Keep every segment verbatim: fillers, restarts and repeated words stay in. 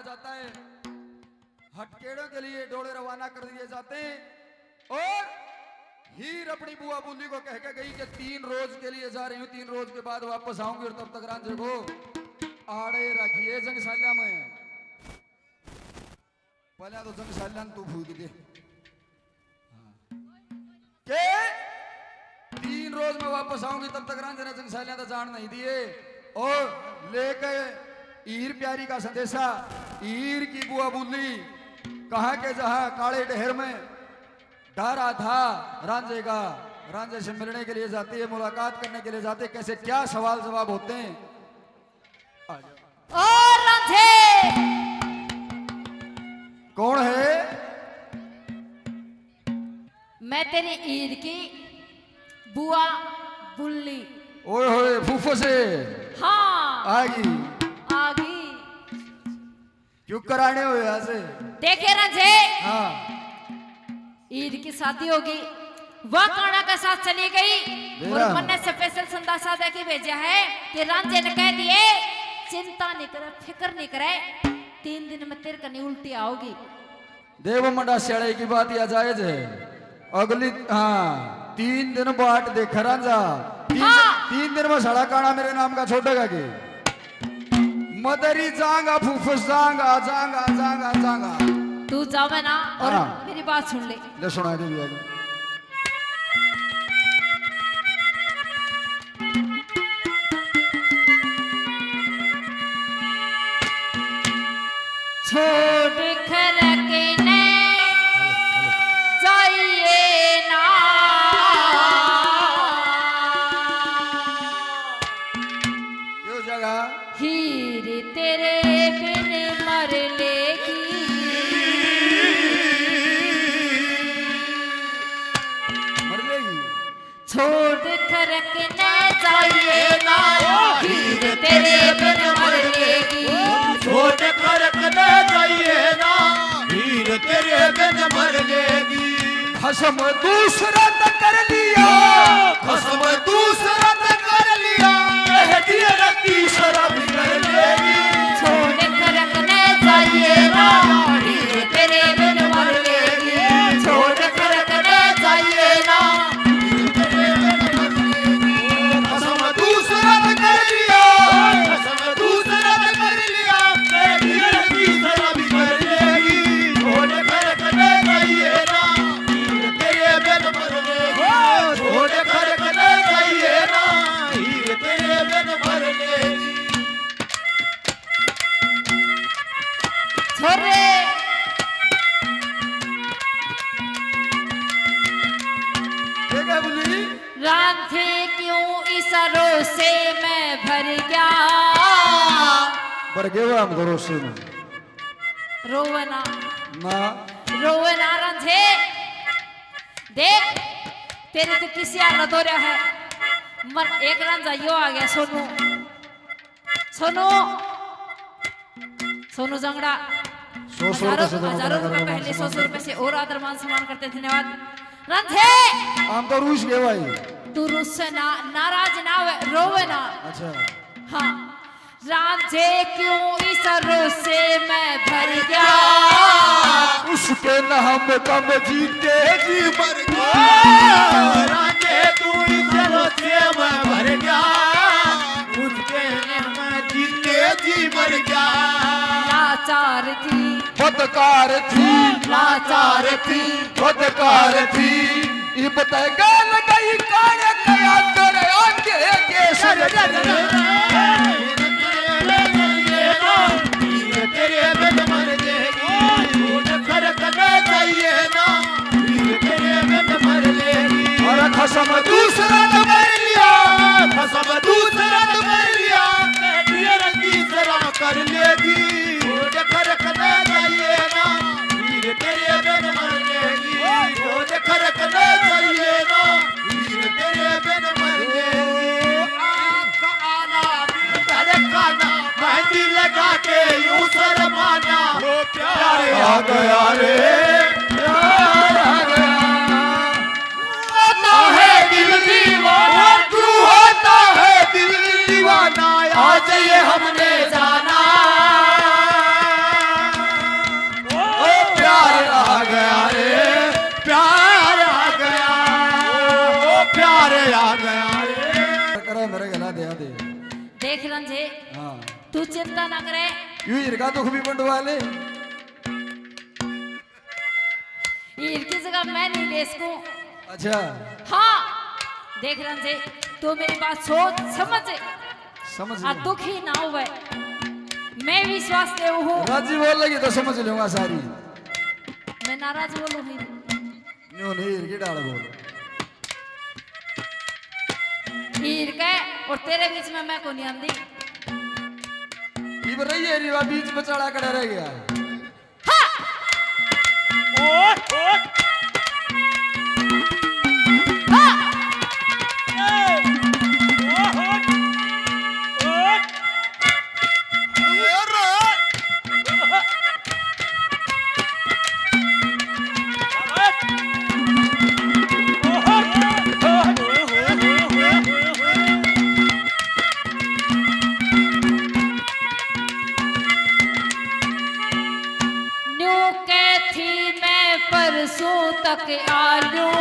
जाता है। हटकेड़ों के लिए डोले रवाना कर दिए जाते हैं। और हीर अपनी बुआ बुल्ली को कह के गई कि तीन रोज के लिए जा रही हूँ, तीन रोज के बाद वापस आऊंगी, और तब तक रांझे को आड़े रखिए जंगसाल्या में। पहले तो जंगसाल्या ने तू फूक दे। हाँ। के तीन रोज में वापस आऊंगी, तब तक रांझे ने जंगसाल्या तो जान नहीं दिए। और लेके हीर प्यारी का संदेशा, हीर की बुआ बुल्ली कहाँ के, जहाँ काले डहर में डारा था रांझे का, रांझे से मिलने के लिए जाती है, मुलाकात करने के लिए जाती है। कैसे क्या सवाल जवाब होते हैं। आ जाओ। और रांझे। कौन है? मैं तेरी हीर की बुआ बुल्ली। ओए होए, फूफो से। हाँ। आ गई। आ गई। क्यों कराने हुए ऐसे? देखे रांझे। हाँ। हीर की शादी होगी, वह काना के साथ चली गई। मेरा। और मन्ने स्पेशल संदेशा दे के भेजा है कि रांझे ने कह दिए, चिंता नहीं करे, फिक्र नहीं करे, तीन दिन में तेरे कनी उल्टी आओगी। देव मंडा स्याले की बात या जायज है। अगली, हाँ, तीन दिन बाट देख रांझा। तीन, हाँ। तीन दिन में साला काना मेरे नाम का छोड़ेगा के? मदरी जांगा, फुफस जांगा, जांगा, जांगा, जांगा। तू जावे ना और हाँ। मेरी बात सुन ले। ले सुना दे भैया जी। छोड़ खरक ने जाइए ना। यो जगह। हीर तेरे बिन मर लेगी। मर लेगी। छोड़ खरक न जाइए ना, हीर तेरे बिन मर लेगी। छोड़ खरक न जाइए ना, हीर तेरे बिन मर लेगी। खसम दूसरा त कर लिया, खसम दूसरा त कर लिया, कह दिया रे तीसरा भी कर लेगी। छोड़ खरक न जाइए ना, हीर तेरे बिन मर लेगी। छोड़ खरक न जाइए ना, कसम दूसरा ने कर लिया, कसम दूसरा ने कर लिया, तेरी तीसरा भी कर लेगी। छोड़ खरक न जाइए ना, हीर तेरे बिन मर लेगी। छोड़ खरक न जाइए ना, हीर तेरे बिन मर लेगी। छोरे। ये क्या बोली? रांझे क्यों इस रोसे में भर गया? भर गए हो हम तो रोसे में। रोवे ना। ना। रोवे ना रांझे। देख, तेरी तो किसी हालत हो रहा है। मर, एक रांझा यो आ गया, सोनू। सोनू, सोनू जंगड़ा। सौ, सौ रुपए हजारों, से तो हजारों रुपए पहले, सौ, सौ रुपए से और आदर मान सम्मान करते। धन्यवाद। रांझे। हम तो रूस गए भाई। तू रूस ना, नाराज ना होवे, रोवे ना। अच्छा। हाँ। रांझे क्यों इस रोसे में भर गया? उसके नाम का मैं जीते जी मर गया। रांझे तू इस रोसे में भर गया। उसके नाम जीते जी मर गया। लाचार थी। बदकार थी। लाचार थी। बदकार थी। इब तै गाल गई काले कया कर आंधे के सर। तेरे बिन मर जाएगी, झूठ खरक न जाइए ना, हीर तेरे बिन मर लेगी। और खसम दूसरा तो कर लिया, खसम दूसरा तो कर लिया, तेरी रंगी सरा कर लेगी। छोड़ खरक न जाइए ना, हीर तेरे बिन मर लेगी। छोड़ खरक न जाइए ना, हीर तेरे बिन मर लेगी। आँख आना, दिल धड़काना, मेहंदी लगा के यूं शर्माना। प्यार आ गया रे, प्यार आ गया। होता है दिल दीवाना, क्यों होता है दिल दीवाना, आज ये हमने जाना। ना करे। यू हीर का दुख भी बंटवा ले। हीर की जगह मैं नहीं ले सकूं। अच्छा। हाँ, देख रंजे, तू मेरी बात सोच समझ। समझ आ गया। दुखी ना होवे, मैं विश्वास ले हूँ। राजी बोल लगी तो समझ लूंगा सारी। मैं नाराज बोलूँ ही। न्यू नहीं, हीर की डाल बोल। हीर के और तेरे बीच में मैं को नहीं आंदी। इब रही है रीवा, बीच बचाला खड़ा रह गया। हाँ। ओए, ओए। हाँ। ए, ओए, ओए। ओए। न्यू कह थी मैं परसों तक आ लूं।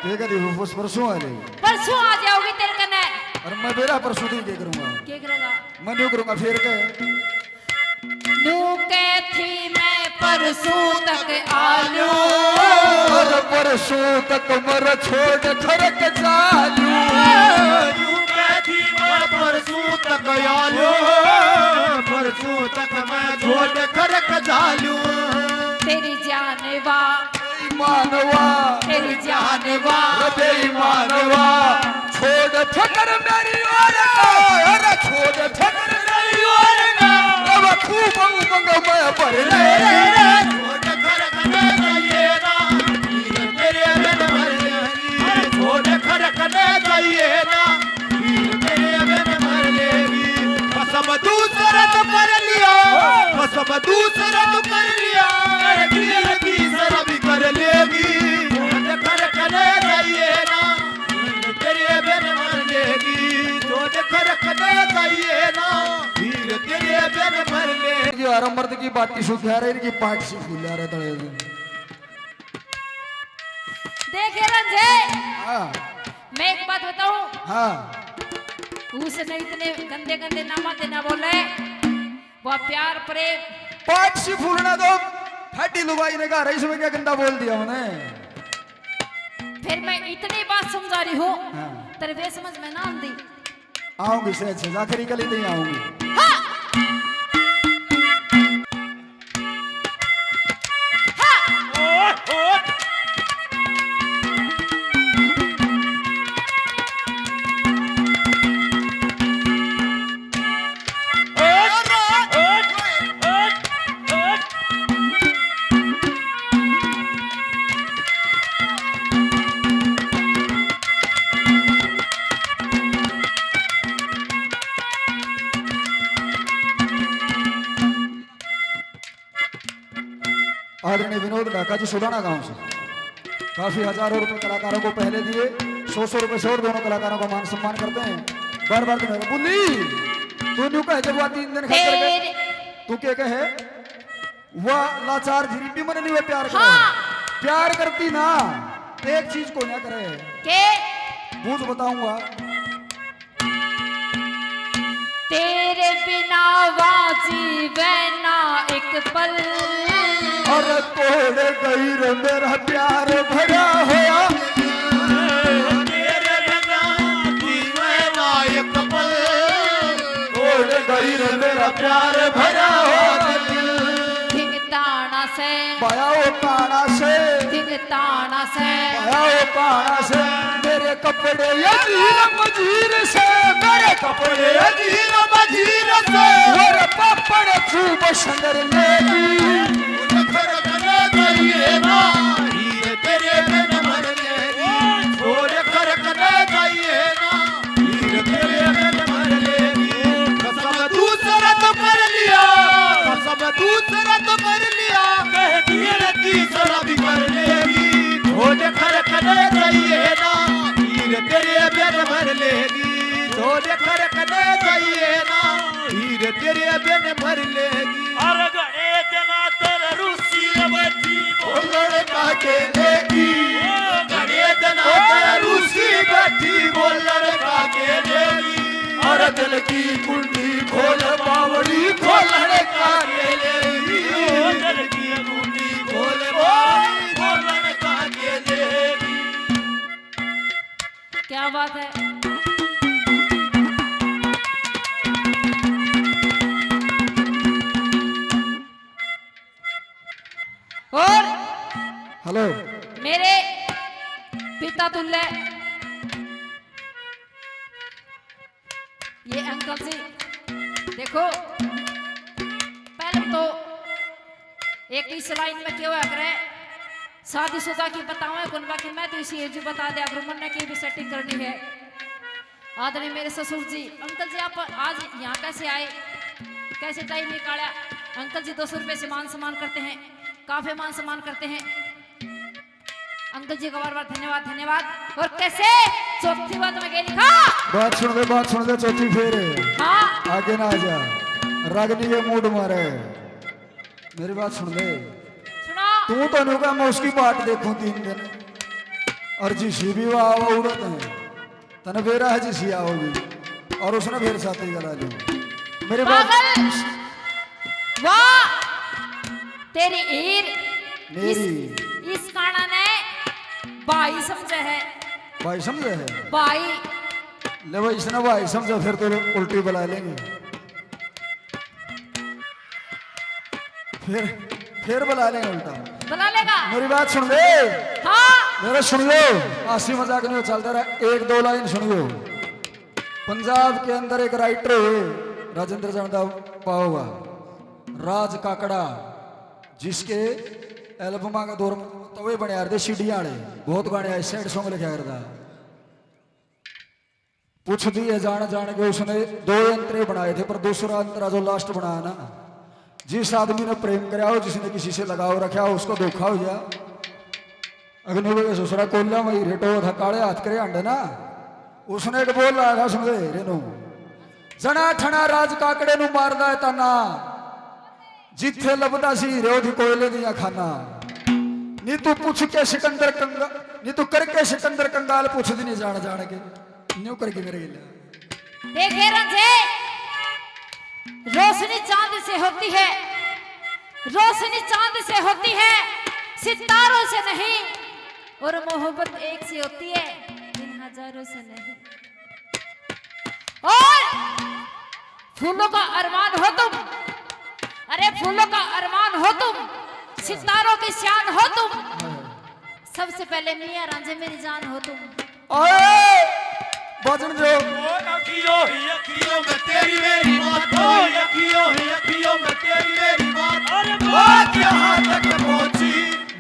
ठीक है, देखो, बस परसों आ जाए। परसों आ जाओगी तेरे कने। और मैं बेरा परसों दिन के करूंगा? के करेगा? मैं न्यू करूंगा, फिर के? न्यू कह थी मैं परसों तक आ लूं। और परसों तक मर छोड़ खरक जा लूं। न्यू कह थी मैं परसों तक आ लूं। परसों तक मैं छोड़ खरक जा लूं। तेरी जान वा बेईमान वा। तेरी जान वा। रे बेईमान वा। छोड़ फिकर मेरी ओर का, अरे छोड़ फिकर मेरी ओर का। अब खूब उमंग में भर ले। छोड़ खरक ने जाइए ना, हीर तेरे बिन मर लेगी। अरे छोड़ खरक ने जाइए ना, हीर तेरे बिन मर लेगी। कसम दूसरा तो कर लिया, कसम दूसरा तो कर लिया। अरे दिल की शराबी कर लेगी। छोड़ खरक ने जाइए ना, हीर तेरे बिन मर लेगी। छोड़ खरक ने जाइए ना, हीर तेरे बिन मर लेगी। ये हर मर्द की बाटी सुखा रहे, इनकी पाट सी फूला रहे तले से। देखे रंजे, हाँ। मैं एक बात बताऊं? हाँ। उसने इतने गंदे गंदे नामा ते ना बोले, वो प्यार प्रेम। पाट सी फूलना दो, ठाडी लुगाई ने कहा, "रईस में क्या गंदा बोल दिया उन्हें?" फिर मैं इतनी बात समझा रही हूँ, हाँ। तेरे वे समझ में ना आंदी। आऊंगी सहज सहज, आखिरी कली नहीं आऊंगी। हाँ। हाँ। आदरणीय विनोद ढाका जी सुडाना गांव से काफी हजारों रुपए कलाकारों को पहले दिए, सौ सौ रुपए से और दोनों कलाकारों का मान सम्मान करते हैं। बार बार तो मेरा बुल्ली, तू न्यू कहे जब वह तीन दिन खा करके, तेरे तू क्या कहे? वह लाचार थी, भी मन नहीं हुआ प्यार करे। हाँ। प्यार करती ना, तो एक चीज को ना करे। के? बूझ बताऊंगा। तेरे बिना वा जीवे ना एक पल। और तोड़ गई रे मेरा प्यार भरा होया। तेरे बिना जीवे ना एक पल। तोड़ गई रे मेरा प्यार भरा होया। धिंग ताना से। बाया ओ ताना से। धिंग ताना से। बाया ओ ताना से। मेरे कपड़े अजीर मजीर से, मेरे कपड़े अजीर मजीर से। और पापड़ खूब संगर लेगी। छोड़ खरक ने जाइए ना, हीर तेरे बिन मर लेगी। छोड़ खरक ने जाइए ना, हीर तेरे बिन मर लेगी। कसम दूसरा तो कर लिया, कसम दूसरा तो कर लिया। कह दिए रे तीसरा भी कर लेगी। छोड़ खरक ने जाइए ना, हीर तेरे बिन मर लेगी। छोड़ खरक ने जाइए ना, हीर तेरे बिन मर लेगी। अरे गए जना तो हेलो। मेरे पिता तुल्य ये अंकल जी, देखो, पहले तो एक इस लाइन में क्यों है करे, शादीशुदा की बताऊं है कौन, बाकी मैं तो इसी एज बता दिया करूं, मन्ने की भी सेटिंग करनी है। आदरणीय मेरे ससुर जी, अंकल जी, आप आज यहाँ कैसे आए, कैसे टाइम निकाला? अंकल जी दो सौ रुपये से मान सम्मान करते हैं, काफी मान सम्मान करते हैं। अंकल जी का बार बार धन्यवाद, धन्यवाद। और कैसे चौथी बात में क्या लिखा? बात सुन ले, बात सुन ले, चौथी फेर। हाँ। आगे ना आ जा, रागनी के मूड मारे। मेरी बात सुन ले। सुना। तू तो न्यू कह, मैं उसकी बाट देखूं तीन दिन। और जिसी भी वाह, वाह उड़त है, तने बेरा है जिसी आओगी। और उसने फिर साथी गला लियो। मेरी बात पागल। वाह, तेरी हीर। मेरी। इस, इस काना ने भाई समझे है। भाई समझे है? भाई। ले भाई, इसने भाई समझा, फिर तो उल्टी बुला लेंगे। फिर, फिर बुला लेंगे उल्टा। बुला लेगा। मेरी बात सुन ले। हाँ। मेरा सुन लो, हंसी मजाक नहीं हो चलता रहा, एक दो लाइन सुनियो। पंजाब के अंदर एक राइटर है, राजेंद्र जानदा पाओगा, राज काकड़ा, जिसके एल्बमा का दौर में तवे बने यार दे सीडी वाले, बहुत गाने आए, सैड सॉन्ग लिखा करता। पूछ दिए जान जान के उसने दो अंतरे बनाए थे, पर दूसरा अंतरा जो लास्ट बनाया ना, जिस आदमी ने प्रेम करया हो, जिसने किसी से लगाव रखा हो, उसको धोखा हो गया। अग्निवेश उसरा कोल्या में ही रेटो था, काले हाथ करे हांडे ना, उसने एक बोल लाया था, सुन ले रेनू, जना ठना राज काकड़े नु मारदा है ताना, जिथे लबदा सी हीरे उठी कोयले दिया खाना। नी तू पूछ के सिकंदर कंगा, नी तू करके सिकंदर कंगाल पूछ दी नहीं जान जान के। न्यू करके मेरे गिला। देखे रंझे, रोशनी चांद से होती है, रोशनी चांद से होती है, सितारों से नहीं, और मोहब्बत एक सी होती है, इन हजारों से नहीं। और फूलों का अरमान हो तुम, अरे फूलों का अरमान हो तुम, सितारों की शान हो तुम। सबसे पहले मियाँ रांझे मेरी जान हो तुम। ओए, बजन दो। ओ अखियों ही अखियों में तेरी मेरी बात, ओ अखियों ही अखियों में तेरी मेरी बात। अरे बात यहाँ तक पहुँची,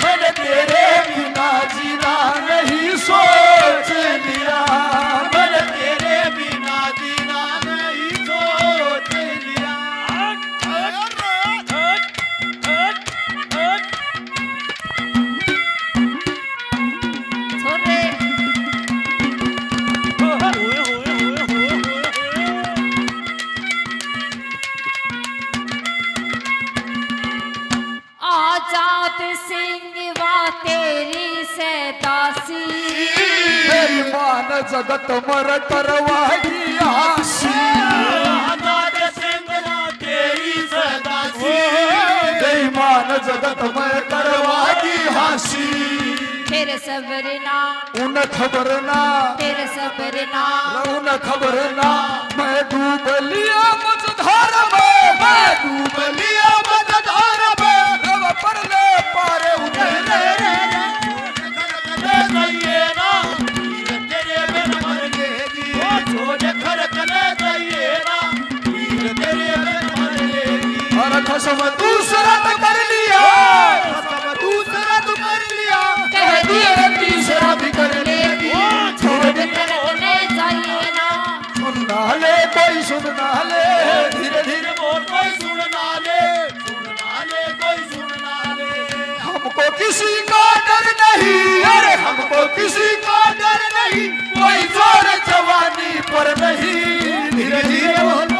मैंने तेरे बिना जीना नहीं सोच लिया, मैंने तेरे बिना जीना नहीं सोच लिया। छोरे। आजाद सिंह वा तेरी सै दासी। बेईमान जगत मर करवागी हासी। आजाद सिंह वा तेरी सै दासी। बेईमान जगत मर करवागी हासी। तेरे सबर ना उन खबर ना, तेरे सबर ना। उन खबर ना। मैं डूब लिया मझधार में, मैं डूब लिया मझधार में। रब परले पारे उतर रे। छोड़ खरकने जाइए ना, पीर तेरे बिन मर लेगी। ओ छोड़ खरकने जाइए ना, पीर तेरे बिन मर लेगी। और कसम दूसरा तो कर लिया, कसम दूसरा तो कर लिया, कह दिए तीसरा भी कर लेगी। छोड़ के खरकने जाइए ना। सुनना ले कोई सुनना ले, धीरे धीरे बोल कोई सुनना ले, सुनना ले कोई सुनना ले। हमको किसी का डर नहीं, अरे हमको किसी का डर नहीं, कोई जोर जवानी पर नहीं। धीरे धीरे बोल